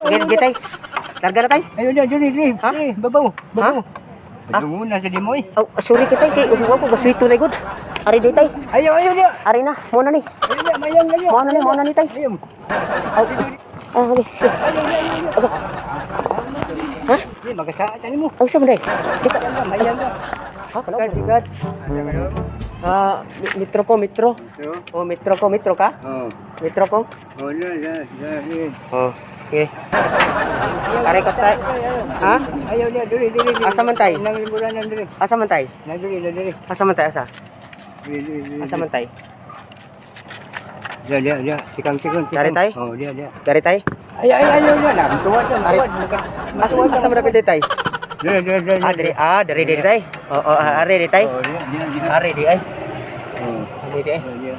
Sige, sige tay. Larga na tay. Ayaw na, diri, diri. Ha? Diri, babaw, babaw. Ha? Padungo na sa dimoy. Oh, sorry kitay kay uhuwa ko gaswito na gud. Ari day tay. Ayaw, ayaw na. Ari na, mo na ni. Ayaw na, mayang ayaw. Mo na ni tay. Ayaw. Oh. Ah, okay. Ayaw, ayaw, ayaw. Aga. Ha? Di, magasaat ani mo. Ang sa man day? Kita. Mayang ka. Ha, kana sigat. Ah, metro ko, metro. Oh, metro ko, metro ka? Oh. Metro ko. Oh, na, na, na. Oh, okay. Ari ko tay. Ha? Ayaw na, diri, diri. Diri. Asa man tay? Nang liburan nang diri. Asa man tay? Nang diri, nang diri. Asa man tay asa? Diri, diri, diri. Asa man tay? Dia, dia, dia. Tikang, tikang, tikang. Dari tay? Oh, dia, dia. Dari tay? Ayaw, ayaw, ayaw na. Nah, tuwad na, Ari. tuwad. Asa asa man dapat tay? Diri, diri, diri. Ah, diri, ah, diri diri tay. Oh, ah, ari di tay. Oh, dia, dia, dia. Ari di ay. Oh, Ari di ay. dia, dia.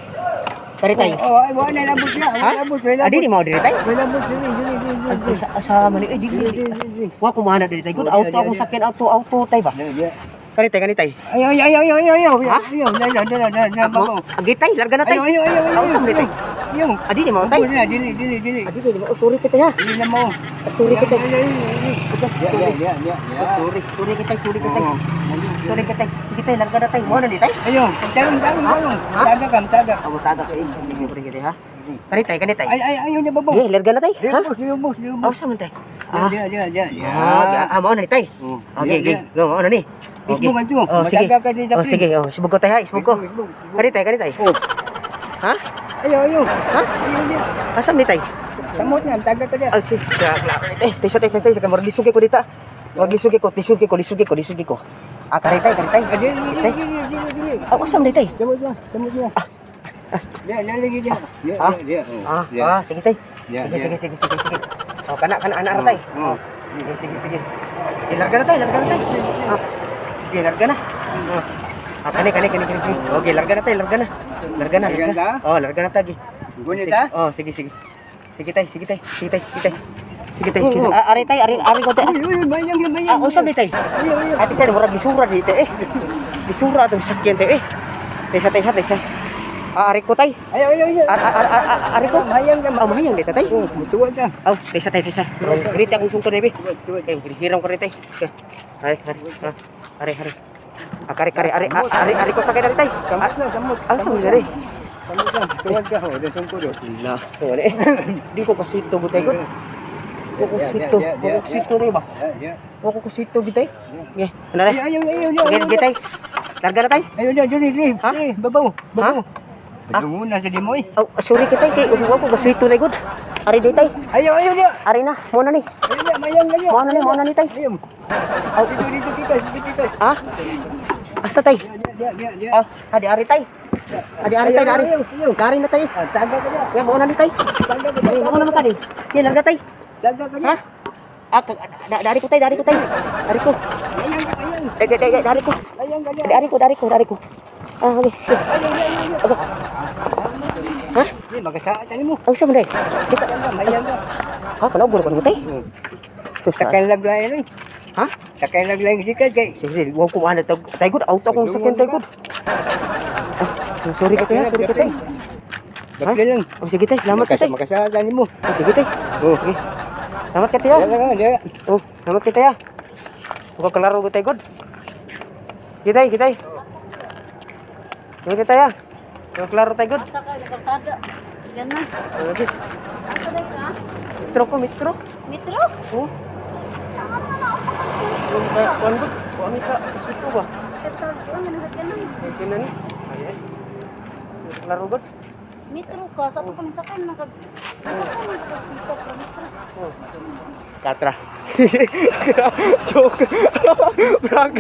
Dari tay. Oh, ay, wala na labot na. Ha? Wala labot, wala Adi labot. di mo diri tay? Wala labot, diri, diri, diri, Ay, diri. sa man ni eh di. Diri, diri, diri. Wa ko mana diri tay. Good Oh, auto di, di, akong di. sakyan auto auto tay ba? Dia, dia. Kani tay, kani tay. Ayaw, ayaw, ayaw, ayaw, ayaw. Ha? Ayaw, na, na, na, na, na, babaw. Agi tay, larga na tay. Ayaw, ayaw, ayaw, ayaw. Asa man tay? Ayaw. Adi di mo tay. Wala, dili, dili, dili. Adi di mo. Oh, sorry kita ha. Dili na mo. Ah, sorry kita. Ayaw, ayaw, ayaw, ayaw. Dia, dia, dia, dia. Oh, sorry, sorry kita, sorry kita. Oo. Sorry kita. Sige tay, larga na tay. Mo na di tay. Ayaw, tarong, tarong, tarong. Ha? Taga kam, taga. Ako taga kay. Sige, sorry kita ha. Kani tay, kani tay. Ay, ay, ayaw na babaw. Ge, larga na tay. Dili Ha? bus, dili bus, dili Aw bus. sa man tay. Ah. Dia, dia, dia, dia. Ah, ah, mao na ni tay. Oh, Okay, dia, okay. dia. Go, mao na ni. Okay. Isbog ang tuo. Oh, sige. Mataga ka din sa Oh, pre. sige. Oh, isbog ko tay ha, isbog ko. Isbog, isbog, isbog. Kani tay, kani tay. Oh. Ha? Ayaw, ayaw. Ha? Ayaw dia. Asa man ni tay? Samot na, taga ka dia. Ay, sis, eh, tesa, tesa, tesa, kay murag lisod kay ko dita. Murag lisod kay ko, lisod kay ko, lisod kay ko, lisod kay ko. Ah, kari tay, kari tay. Ah, dili, dili, Tay. dili, dili, dili. Oh, asa man ni tay? Samot na, samot na. Dia, dia lagi dia. Dia, Ah. dia, dia. Oh, Ah, dia. ah, sige tay. Ya, Sige, ya. sige, sige, sige, sige. Oh, kana, kana, anak ra tay. Oh. Oh. Sige, sige, sige. Sige, larga na tay, larga na tay. Ah. Sige, larga na. Oh. Ah, kani, kani, kani, kani. kani. Okay, larga na tay, larga na. Larga na, Larga larga. na? Oh, larga na tagi. Gunit ah? Oh, sige, sige. Sige tay, sige tay, sige tay, sige tay. Sige tay, Oh, sige. oh. Ah, ari tay, ari, ari ko tay. Uy, uy, mayang na, mayang. Ah, usap ni tay. Ayaw, ayaw. Ate sa murag gisura dito eh. Gisura atong sakyan tay eh. Taysa taysa taysa. Ah, ari ko tay. Ayaw, ayaw, ayaw. Ar ar ar ar ari ko. Mayang ka. Ah, mahayang dito tay. Oh, mutuwa ka. Aw, taysa tay taysa. Rita akong sungkod eh. Tuwad, tuwad. Eh, hiram ko rin tay. Ari, ari, ah, ari, ari. Ah, kare kare ari ari ari ko sakay dari tay. Samot na, samot. Ah, sa dari. Samot na. Tuwad ka, oh. Dan sungkod, oh. La, wala eh. Di ko kasito gud tay gud. Di ko kasito. Di ko kasito ni ba? Dia, dia. Wa ko kasito gid tay. Nge, ano na? Ayaw, ayaw, ayaw, ayaw. Sige, sige tay. Larga na tay. Ayaw na, dili, dili. Ha? Dili, babaw, babaw. Ha? Padungo na sa dimoy. Oh, sorry kitay kay uhuwa ko gaswito na gud. Ari di tay. Ayaw, ayaw na. Ari na, mo na ni. Ayaw na, mayang, ayaw. Mo na ni, mo na ni tay. Ayaw. Aw, Dito, dito, dito, dito, dito. ah. Asa tay? Dia, dia, dia, dia. Ah, adi ari tay. Adi ari tay, ari. Ayaw, ayaw. Dari na tay. Ah, taga ka dia. Ya, mo na ni tay. Taga ka dia. Ay, mo na man tani. Ki larga tay. Taga ka dia. Ha? Ah, dari ko tay, dari ko tay. Dari ko. Ayang ka, ayang. Eh, dari dari ko. Ayang ka dia. Dari ko, dari ko, dari ko. Ah, okay. Ayaw, ayaw, ayaw. Aga. Ha? Di, magasaat ani mo. Ang sa man day? Kita. Mayang ka. Ha, kana ko ni tay. Sus. Sakay laglayan eh. Ha? Sakay laglayan sikat kay. Sige, wa ko ana tag tay gud auto akong sakyan tay gud. Ah, sorry ka tay, ha, sorry ka tay. Gapli lang. Oh, sige tay, salamat ka tay. Magasaat ani mo. Oh, sige tay. Oh. Sige. Salamat ka tay. Ha. Dia lang, dia. Oh, salamat ka tay. Ha. Ko klaro ko tay gud. Kitay, kitay. Salamat ka tay. Ha. Ko klaro tay gud. Asa ka sa kalsada? Yan na. Okay. Asa na ka? Metro ko, metro. Metro? Oh. Kung ka, kuan gud, kuan ka, kaswito ba? Ito, ano na sa kanan? Okay na ni. Ay, ay. Klaro gud. Metro ka. Sa ato pa ni sakay man kag. Sa ka man kag ka metro. Oh. Katra. Joke. Prank.